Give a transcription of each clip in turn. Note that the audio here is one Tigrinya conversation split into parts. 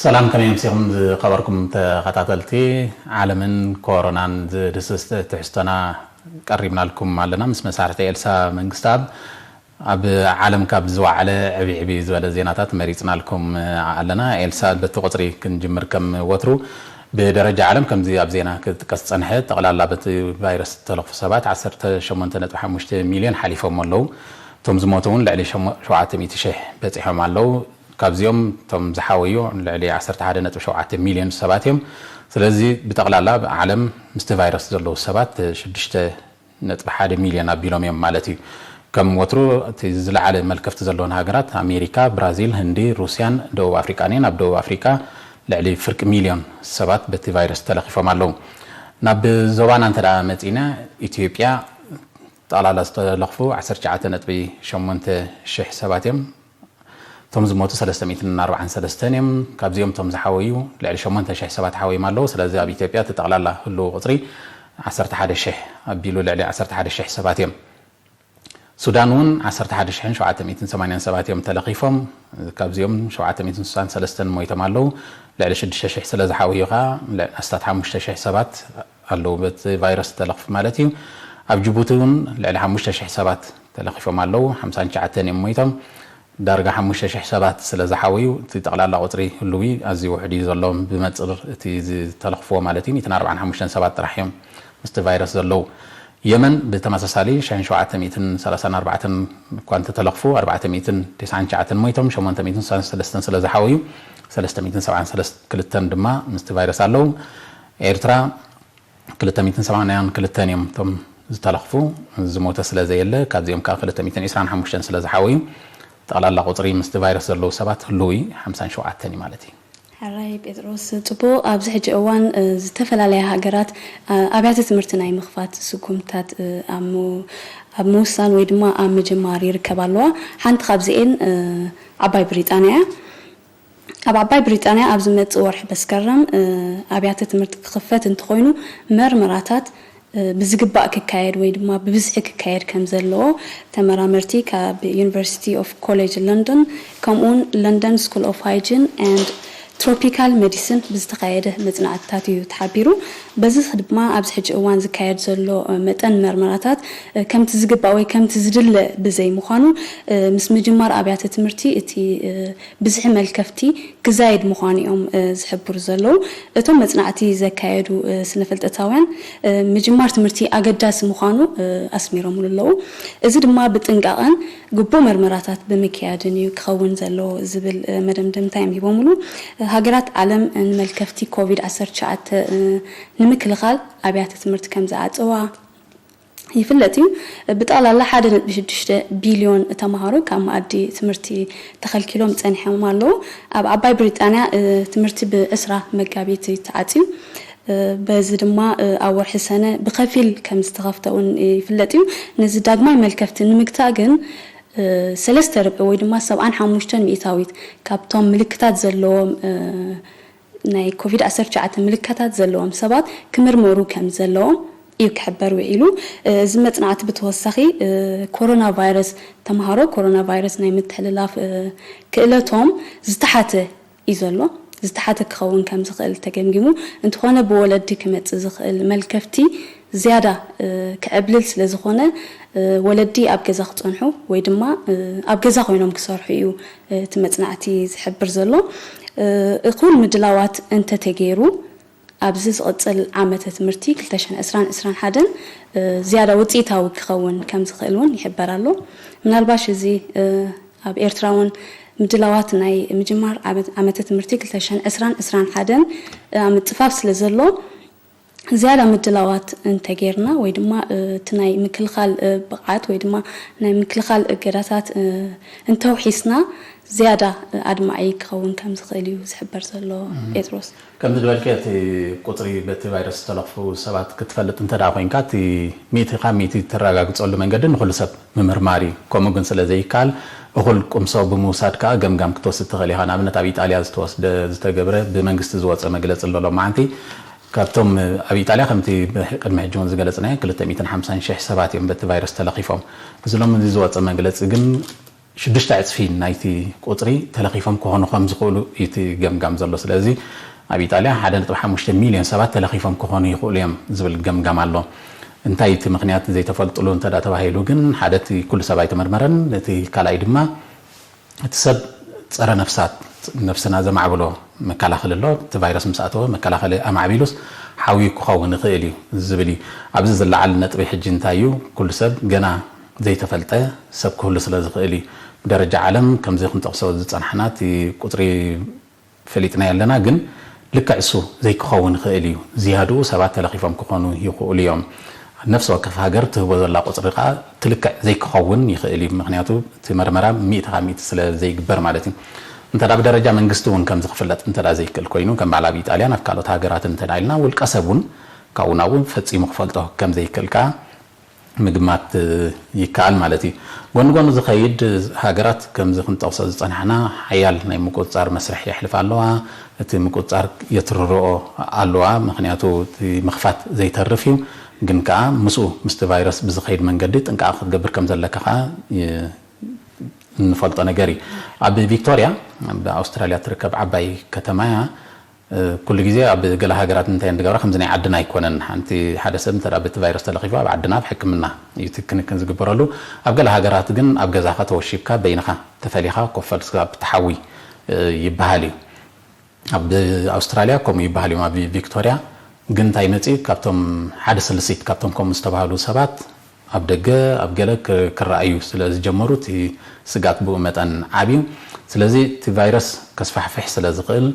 ሰላም፣ ከመይ ኣምሲኹም ዝኸበርኩም ተኸታተልቲ? ዓለምን ኮሮናን ዝድስስ ትሕዝቶና ቀሪብናልኩም ኣለና። ምስ መሳርሕቲ ኤልሳ መንግስተኣብ። ኣብ ዓለም ካብ ዝወዓለ ዕብይ ዕብይ ዝበለ ዜናታት መሪጽናልኩም ኣለና። ኤልሳ፣ በቲ ቁጽሪ ክንጅምር። ከም ወትሩ ብደረጃ ዓለም ከምዚ ኣብ ዜና ክጥቀስ ዝጸንሐ፣ ጠቕላላ በቲ ቫይረስ ዝተለኽፉ ሰባት ዓሰርተ ሸሞንተ ነጥቢ ሓሙሽተ ሚልዮን ሓሊፎም ኣለዉ። እቶም ዝሞቱ እውን ልዕሊ ሸሞ-፣ ሸውዓተ ሚእቲ ሺሕ በጺሖም ኣለዉ። ካብዚኦም እቶም ዝሓወዩ ልዕሊ ዓሰርተ ሓደ ነጥቢ ሸውዓተ ሚልዮን ሰባት እዮም። ስለዚ ብጠቕላላ ኣብ ዓለም ምስቲ ቫይረስ ዘለዉ ሰባት ሽዱሽተ ነጥቢ ሓደ ሚልዮን ኣቢሎም እዮም ማለት እዩ። ከም ወትሩ እቲ ዝለዓለ መልከፍቲ ዘለወን ሃገራት ኣሜሪካ፣ ብራዚል፣ ህንዲ፣ ሩስያን ደቡብ ኣፍሪቃን እየን። ኣብ ደቡብ ኣፍሪቃ ልዕሊ ፍርቂ ሚልዮን ሰባት በቲ ቫይረስ ተለኺፎም ኣለዉ። ናብ ዞባና እንተ ደኣ መጺና፣ ኢትዮጵያ ጠቕላላ ዝተለኽፉ ዓሰርተ ትሽዓተ ነጥቢ ሸሞንተ ሽሕ ሰባት እዮም። እቶም ዝሞቱ ሰለስተ ሚእትን ኣርባዓን ሰለስተን እዮም። ካብዚኦም እቶም ዝሓወዩ ልዕሊ ሸሞንተ ሽሕ ሰባት ሓወዮም ኣለዉ። ስለዚ ኣብ ኢትዮጵያ እቲ ጠቕላላ ህልው ቁጽሪ ዓሰርተ ሓደ ሽሕ ኣቢሉ ልዕሊ ዓሰርተ ሓደ ሽሕ ሰባት እዮም። ሱዳን እውን ዓሰርተ ሓደ ሽሕን ሸውዓተ ሚእትን ሰማንያን ሰባት እዮም ተለኺፎም። ካብዚኦም ሸውዓተ ሚእትን ስሳን ሰለስተን ሞይቶም ኣለዉ። ልዕሊ ሽዱሽተ ሽሕ ስለ ዝሓወዩ ኸኣ ልዕሊ ኣስታት ሓሙሽተ ሽሕ ሰባት ኣለዉ በቲ ቫይረስ ዝተለኽፉ ማለት እዩ። ኣብ ጅቡቲ እውን ልዕሊ ሓሙሽተ ሽሕ ሰባት ተለኺፎም ኣለዉ። ሓምሳን ትሽዓተን እዮም ሞይቶም። ዳርጋ ሓሙሽተ ሽሕ ሰባት ስለ ዝሓወዩ፣ እቲ ጠቕላላ ቁጽሪ ህልዊ ኣዝዩ ውሑድ እዩ ዘሎ፣ ብመጽር እቲ ዝተለኽፍዎ ማለት እዩ። ሚእትን ኣርባዓን ሓሙሽተን ሰባት ጥራሕ እዮም ምስቲ ቫይረስ ዘለዉ። የመን ብተመሳሳሊ ሽሕን ሸውዓተ ሚእትን ሰላሳን ኣርባዕተን እኳ እንተተለኽፉ፣ ኣርባዕተ ሚእትን ተስዓን ትሽዓተን ሞይቶም፣ ሸሞንተ ሚእትን ስሳን ሰለስተን ስለ ዝሓወዩ፣ ሰለስተ ሚእትን ሰብዓን ክልተን ድማ ምስቲ ቫይረስ ኣለዉ። ኤርትራ ክልተ ሚእትን ሰማንያን ክልተን እዮም እቶም ዝተለኽፉ፣ ዝሞተ ስለ ዘየለ፣ ካብዚኦም ከኣ ክልተ ሚእትን ዕስራን ሓሙሽተን ስለ ዝሓወዩ፣ ጠቕላላ ቁጽሪ ምስቲ ቫይረስ ዘለዉ ሰባት ህልዊ ሓምሳን ሸውዓተን እዩ ማለት እዩ። ሕራይ ጴጥሮስ፣ ጽቡቕ። ኣብዚ ሕጂ እዋን፣ እ፣ ዝተፈላለያ ሃገራት፣ እ፣ ኣብያተ ትምህርቲ ናይ ምኽፋት ስጉምታት፣ እ፣ ኣብ ም-፣ ኣብ ምውሳን ወይ ድማ ኣብ ምጅማር ይርከባ ኣለዋ። ሓንቲ ካብዚኤን፣ እ፣ ዓባይ ብሪጣንያ እያ። ኣብ ዓባይ ብሪጣንያ ኣብ ዝመጽእ ወርሒ መስከረም፣ እ፣ ኣብያተ ትምህርቲ ክኽፈት እንተኾይኑ፣ መርመራታት፣ እ፣ ብዝግባእ ክካየድ ወይ ድማ ብብዝሒ ክካየድ ከም ዘለዎ ተመራመርቲ ካብ ዩኒቨርሲቲ ኦፍ ኮሌጅ ለንደን፣ ከምኡውን ለንደን ስኩል ኦፍ ሃይጂን ኤንድ ትሮፒካል ሜዲሲን ብዝተኻየደ መጽናዕትታት እዩ ተሓቢሩ። በዚ ድማ ኣብዚ ሕጂ እዋን ዝካየድ ዘሎ፣ እ፣ መጠን መርመራታት፣ እ፣ ከምቲ ዝግባእ ወይ ከምቲ ዝድለ ብዘይምዃኑ፣ እ፣ ምስ ምጅማር ኣብያተ ትምህርቲ እቲ፣ እ፣ ብዝሒ መልከፍቲ ክዛየድ ምዃኑ እዮም፣ እ፣ ዝሕብሩ ዘለዉ። እቶም መጽናዕቲ ዘካየዱ፣ እ፣ ስነፍልጠታውያን፣ እ፣ ምጅማር ትምህርቲ ኣገዳሲ ምዃኑ፣ እ፣ ኣስሚሮምሉ ኣለዉ። እዚ ድማ ብጥንቃቐን ግቡእ መርመራታት ብምክያድን እዩ ክኸውን ዘለዎ ዝብል፣ እ፣ መደምደምታ እዮም ሂቦምሉ። እ፣ ሃገራት ዓለም ንመልከፍቲ ኮቪድ ዓሰርተ ትሽዓተ፣ እ፣ ንምክልኻል ኣብያተ ትምህርቲ ከም ዝዓጸዋ ይፍለጥ እዩ። ብጠቕላላ ሓደ ነጥቢ ሽዱሽተ ቢልዮን ተምሃሮ ካብ መኣዲ ትምህርቲ ተኸልኪሎም ጸኒሖም ኣለዉ። ኣብ ዓባይ ብሪጣንያ፣ እ፣ ትምህርቲ ብዕስራ መጋቢት እዩ ተዓጽዩ። እ፣ በዚ ድማ፣ እ፣ ኣብ ወርሒ ሰነ ብኸፊል ከም ዝተኸፍተ እውን ይፍለጥ እዩ። ነዚ ዳግማይ መልከፍቲ ንምግታእ ግን፣ እ፣ ሰለስተ ርብዒ ወይ ድማ ሰብዓን ሓሙሽተን ሚእታዊት ካብቶም ምልክታት ዘለዎም፣ እ፣ ናይ ኮቪድ ዓሰርተ ትሽዓተ ምልክታት ዘለዎም ሰባት ክምርመሩ ከም ዘለዎም እዩ ክሕበር ውዒሉ። እዚ መጽናዕቲ ብተወሳኺ፣ እ፣ ኮሮና ቫይረስ፣ ተምሃሮ ኮሮና ቫይረስ ናይ ምትሕልላፍ፣ እ፣ ክእለቶም ዝተሓተ እዩ ዘሎ። ዝተሓተ ክኸውን ከም ዝኽእል ተገምጊሙ። እንተኾነ ብወለዲ ክመጽእ ዝኽእል መልከፍቲ ዝያዳ፣ እ፣ ክዕብልል ስለ ዝኾነ፣ እ፣ ወለዲ ኣብ ገዛ ክጸንሑ ወይ ድማ፣ እ፣ ኣብ ገዛ ኮይኖም ክሰርሑ እዩ፣ እ፣ እቲ መጽናዕቲ ዝሕብር ዘሎ። እ፣ እኹል ምድላዋት እንተተገይሩ፣ ኣብዚ ዝቕጽል ዓመተ ትምህርቲ ክልተ ሽሕን ዕስራን ዕስራን ሓደን፣ እ፣ ዝያዳ ውጽኢታዊ ክኸውን ከም ዝኽእል እውን ይሕበር ኣሎ። ምናልባሽ እዚ፣ እ፣ ኣብ ኤርትራ እውን ምድላዋት ናይ ምጅማር ዓመት-፣ ዓመተ ትምህርቲ ክልተ ሽሕን ዕስራን ዕስራን ሓደን፣ እ፣ ኣብ ምጽፋፍ ስለ ዘሎ፣ ዝያዳ ምድላዋት እንተጌርና ወይ ድማ፣ እ፣ እቲ ናይ ምክልኻል፣ እ፣ ብቕዓት ወይ ድማ ናይ ምክልኻል እገዳታት፣ እ፣ እንተውሒስና፣ ዝያዳ፣ እ፣ ኣድማዒ ክኸውን ከም ዝኽእል እዩ ዝሕበር ዘሎ። ጴጥሮስ። ከምዚ ዝበልክዮ፣ እቲ ቁጽሪ በቲ ቫይረስ ዝተለኽፉ ሰባት ክትፈልጥ እንተ ደኣ ኮይንካ፣ እቲ ሚእቲ ካብ ሚእቲ እተረጋግጸሉ መንገዲ ንኹሉ ሰብ ምምርማር እዩ። ከምኡ ግን ስለ ዘይከኣል፣ እኹል ቁምሶ ብምውሳድ ከኣ ገምጋም ክትወስድ ትኽእል ኢኻ። ንኣብነት፣ ኣብ ኢጣልያ ዝተወስደ፣ ዝተገብረ፣ ብመንግስቲ ዝወጸ መግለጺ ኣሎ ሎማዓንቲ። ካብቶም ኣብ ኢጣልያ፣ ከምቲ ቅድሚ ሕጂ እውን ዝገለጽናዮ፣ ክልተ ሚእትን ሓምሳን ሽሕ ሰባት እዮም በቲ ቫይረስ ተለኺፎም። እዚ ሎሚ እዚ ዝወጸ መግለጺ ግን ሽዱሽተ ዕፅፊ ናይቲ ቁፅሪ ተለኺፎም ክኾኑ ከም ዝኽእሉ እቲ ገምጋም ዘሎ። ስለዚ ኣብ ኢጣልያ ሓደ ነጥቢ ሓሙሽተ ሚልዮን ሰባት ተለኺፎም ክኾኑ ይኽእሉ እዮም ዝብል ገምጋም ኣሎ። እንታይ እቲ ምኽንያት ዘይተፈልጥሉ እንተ ደኣ ተባሂሉ ግን፣ ሓደ እቲ ኩሉ ሰብ ኣይተመርመረን፣ እቲ ካልኣይ ድማ እቲ ሰብ ጸረ ነፍሳት፣ ነፍስና ዘማዕብሎ መከላኸሊ ኣሎ፣ እቲ ቫይረስ ምስ ኣተወ መከላኸሊ ኣማዕቢሉስ ሓውዩ ክኸውን ይኽእል እዩ ዝብል እዩ። ኣብዚ ዝለዓል ነጥቢ ሕጂ እንታይ እዩ፣ ኩሉ ሰብ ገና ዘይተፈልጠ ሰብ ክህሉ ስለ ዝኽእል እዩ። ብደረጃ ዓለም ከምዚ ክንጠቕሶ ዝጸናሕና እቲ ቁጽሪ ፈሊጥናዮ ኣለና፣ ግን ልክዕ እሱ ዘይክኸውን ይኽእል እዩ። ዝያድኡ ሰባት ተለኺፎም ክኾኑ ይኽእሉ እዮም። ነፍሲ ወከፍ ሃገር ትህቦ ዘላ ቁፅሪ ከዓ ትልክዕ ዘይክኸውን ይኽእል እዩ። ምክንያቱ እቲ መርመራ ሚእቲ ካብ ሚእቲ ስለ ዘይግበር ማለት እዩ። እንተ ደኣ ብደረጃ መንግስቲ እውን ከምዚ ክፍለጥ እንተ ደኣ ዘይክእል ኮይኑ፣ ከም በዓል ኣብ ኢጣልያን ኣብ ካልኦት ሃገራትን እንተ ደኣ ኢልና፣ ውልቀ ሰብ እውን ካብኡ ናብኡ ፈጺሙ ክፈልጦ ከም ዘይክእል ከዓ ምግማት ይከኣል ማለት እዩ። ጎኒ ጎኒ ዝኸይድ ሃገራት ከምዚ ክንጠቕሶ ዝጸናሕና ሓያል ናይ ምቁጽጻር መስርሕ የሕልፋ ኣለዋ። እቲ ምቁጽጻር የትርርኦ ኣለዋ። ምኽንያቱ እቲ ምኽፋት ዘይተርፍ እዩ። ግን ከኣ ምስኡ ምስቲ ቫይረስ ብዝኸይድ መንገዲ ጥንቃቐ ክትገብር ከም ዘለካ ከኣ ይ-፣ እንፈልጦ ነገር እዩ። ኣብ ቪክቶርያ ኣብ ኣውስትራልያ ትርከብ ዓባይ ከተማ እያ። ኩሉ ግዜ ኣብ ገለ ሃገራት እንታይ እንድገብራ ከምዚ ናይ ዓድና ኣይኮነን። ሓንቲ ሓደ ሰብ እንተ በቲ ቫይረስ ተለኺፉ ኣብ ዓድና ኣብ ሕክምና እዩ እቲ ክንክን ዝግበረሉ። ኣብ ገለ ሃገራት ግን ኣብ ገዛኻ ተወሺብካ በይንኻ ተፈሊኻ ኮፍ ስጋብ ትሓዊ ይበሃል እዩ። ኣብ ኣውስትራልያ ከምኡ ይበሃል እዮም። ኣብ ቪክቶርያ ግን እንታይ መጺኡ፣ ካብቶም ሓደ ስልሲት ካብቶም ከምኡ ዝተባህሉ ሰባት ኣብ ደገ ኣብ ገለ ክ-፣ ክረኣዩ ስለ ዝጀመሩ እቲ ስጋት ብኡ መጠን ዓብዩ። ስለዚ እቲ ቫይረስ ከስፋሕፍሕ ስለ ዝኽእል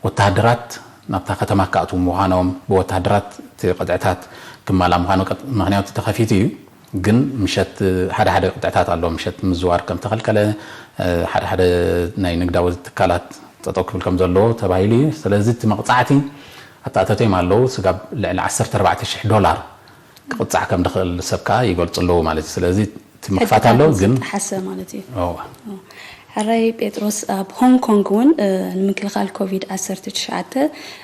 ወተሃደራት ናብታ ከተማ ክኣትዉ ምዃኖም፣ ብወተሃደራት እቲ ቅጥዕታት ክማላ ምዃኑ፣ ቅጥ-፣ ምኽንያቱ ተኸፊቱ እዩ። ግን ምሸት ሓደ ሓደ ቅጥዕታት ኣሎ፣ ምሸት ምዝዋር ከም ተኸልከለ፣ ሓደ ሓደ ናይ ንግዳዊ ትካላት ጠጠው ክብል ከም ዘለዎ ተባሂሉ እዩ። ስለዚ እቲ መቕጻዕቲ ኣተኣታትዮም ኣለዉ። ስጋብ ልዕሊ ዓሰርተ ኣርባዕተ ሽሕ ዶላር ክቕጻዕ ከም ዝኽእል ሰብ ከኣ ይገልጹ ኣለዉ ማለት እዩ። ስለዚ እቲ ምኽፋት ኣሎ፣ ሕግታት ግን ዝጠሓሰ ማለት እዩ። እዋ። ሕራይ ጴጥሮስ፣ ኣብ ሆንግ ኮንግ እውን፣ እ፣ ንምክልኻል ኮቪድ ዓሰርተ ትሽዓተ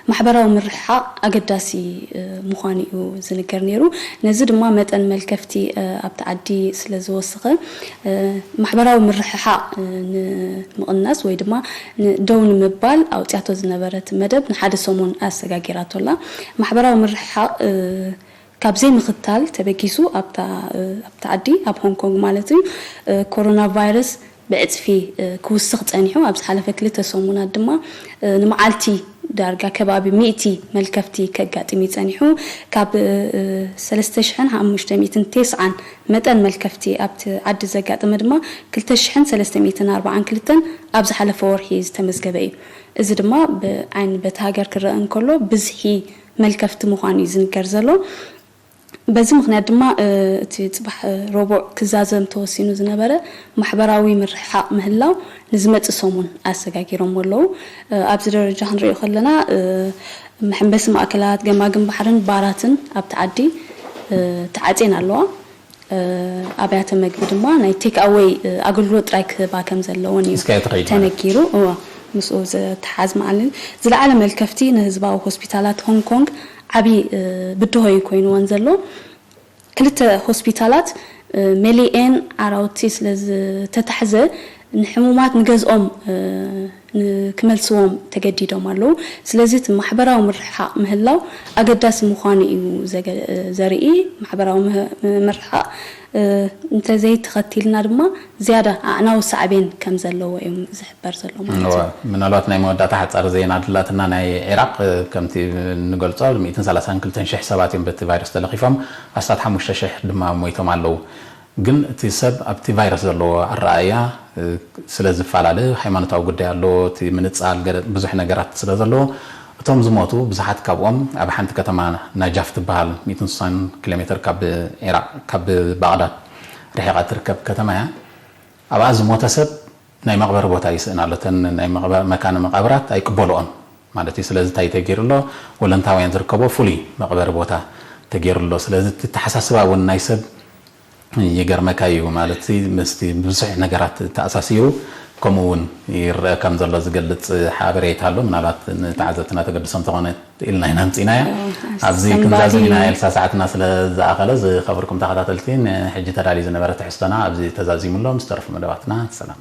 ማሕበራዊ ምርሕሓቕ ኣገዳሲ፣ እ፣ ምዃኑ እዩ ዝንገር ነይሩ። ነዚ ድማ መጠን መልከፍቲ፣ እ፣ ኣብቲ ዓዲ ስለ ዝወሰኸ፣ እ፣ ማሕበራዊ ምርሕሓቕ፣ እ፣ ንምቕናስ ወይ ድማ ን-፣ ደው ንምባል ኣውጽያቶ ዝነበረት መደብ ንሓደ ሰሙን ኣሰጋጊራቶ ኣላ። ማሕበራዊ ምርሕሓቕ፣ እ፣ ካብ ዘይምኽታል ተበጊሱ ኣብታ፣ እ፣ ኣብታ ዓዲ፣ ኣብ ሆንግ ኮንግ ማለት እዩ፣ እ፣ ኮሮና ቫይረስ ብዕጽፊ፣ እ፣ ክውስኽ ጸኒሑ። ኣብ ዝሓለፈ ክልተ ሰሙናት ድማ፣ እ፣ ንመዓልቲ ዳርጋ ከባቢ ሚእቲ መልከፍቲ ከጋጥም እዩ ጸኒሑ። ካብ፣ እ፣ ሰለስተ ሽሕን ሓሙሽተ ሚእትን ተስዓን መጠን መልከፍቲ ኣብቲ ዓዲ ዘጋጠመ ድማ ክልተ ሽሕን ሰለስተ ሚእትን ኣርባዓን ክልተን ኣብ ዝሓለፈ ወርሒ ዝተመዝገበ እዩ። እዚ ድማ ብዓይኒ በቲ ሃገር ክረአ እንከሎ ብዝሒ መልከፍቲ ምዃኑ እዩ ዝንገር ዘሎ። በዚ ምኽንያት ድማ፣ እ፣ እቲ ጽባሕ፣ እ፣ ረቡዕ ክዛዘም ተወሲኑ ዝነበረ ማሕበራዊ ምርሕሓቕ ምህላው ንዝመጽእ ሰሙን ኣሰጋጊሮም ኣለዉ። እ፣ ኣብዚ ደረጃ ክንሪኦ ከለና፣ እ፣ መሐንበሲ ማእከላት፣ ገማግም ባሕርን ባራትን ኣብቲ ዓዲ፣ እ፣ ተዓጽየን ኣለዋ። እ፣ ኣብያተ መግቢ ድማ ናይ ቴክ ኣወይ፣ እ፣ ኣገልግሎት ጥራይ ክህባ ከም ዘለወን እዩ እስካየ ትኸይድ ማለት ተነጊሩ። እዋ፣ ምስኡ ዝተሓዝ መዓልን ዝለዓለ መልከፍቲ ንህዝባዊ ሆስፒታላት ሆንግ ኮንግ ዓቢ፣ እ፣ ብድሆ እዩ ኮይንወን ዘሎ። ክልተ ሆስፒታላት፣ እ፣ መሊኤን ዓራውቲ ስለ ዝተታሕዘ ንሕሙማት ንገዝኦም፣ እ፣ ን-፣ ክመልስዎም ተገዲዶም ኣለዉ። ስለዚ እቲ ማሕበራዊ ምርሕሓቕ ምህላው ኣገዳሲ ምዃኑ እዩ ዘገ-፣ ዘርኢ። ማሕበራዊ ምህ-፣ ምርሕሓቕ፣ እ፣ እንተዘይተኸቲልና ድማ ዝያዳ ኣዕናዊ ሳዕቤን ከም ዘለዎ እዮም ዝሕበር ዘሎ ማለት እዩ። እወ፣ ምናልባት ናይ መወዳእታ ሓጻር ዜና ድላትና ናይ ዒራቕ፣ እ፣ ከምቲ ንገልጾ ሚእትን ሰላሳን ክልተን ሽሕ ሰባት እዮም በቲ ቫይረስ ተለኺፎም፣ ኣስታት ሓሙሽተ ሽሕ ድማ ሞይቶም ኣለዉ። ግን እቲ ሰብ ኣብቲ ቫይረስ ዘለዎ ኣረኣእያ፣ እ፣ ስለ ዝፈላለ፣ ሃይማኖታዊ ጉዳይ ኣለዎ፣ እቲ ምንጻል ገለ ብዙሕ ነገራት ስለ ዘለዎ፣ እቶም ዝሞቱ ብዙሓት ካብኦም ኣብ ሓንቲ ከተማ ናጃፍ ትበሃል ሚእትን ስሳን ኪሎ ሜትር ካብ ዒራቕ፣ ካብ ባቕዳድ ርሒቓ ትርከብ ከተማ እያ። ኣብኣ ዝሞተ ሰብ ናይ መቕበሪ ቦታ ይስእን ኣሎ። እተን ናይ መቕበ-፣ መካነ መቓብራት ኣይቅበልኦን ማለት እዩ። ስለዚ እንታይ ተገይሩ ኣሎ? ወለንታውያን ዝርከቦ ፍሉይ መቕበሪ ቦታ ተገይሩ ኣሎ። ስለዚ እቲ ኣተሓሳስባ እውን ናይ ሰብ ይገርመካ እዩ ማለት ምስቲ ብዙሕ ነገራት ተኣሳሲሩ ከምኡ እውን ይረአ ከም ዘሎ ዝገልጽ ሓበሬታ ኣሎ። ምናልባት ንተዓዘብትና ተገድሶም ተኾነ ኢልና ኢና ኣምጺእናያ። ኣብዚ ሰንባዲ ክንዛዝም ኢና። ኤልሳ፣ ሰዓትና ስለ ዝኣኸለ ዝኸበርኩም ተኸታተልቲ፣ ንሕጂ ተዳልዩ ዝነበረ ትሕዝቶና ኣብዚ ተዛዚሙ ኣሎ። ምስ ተረፉ መደባትና ሰላም።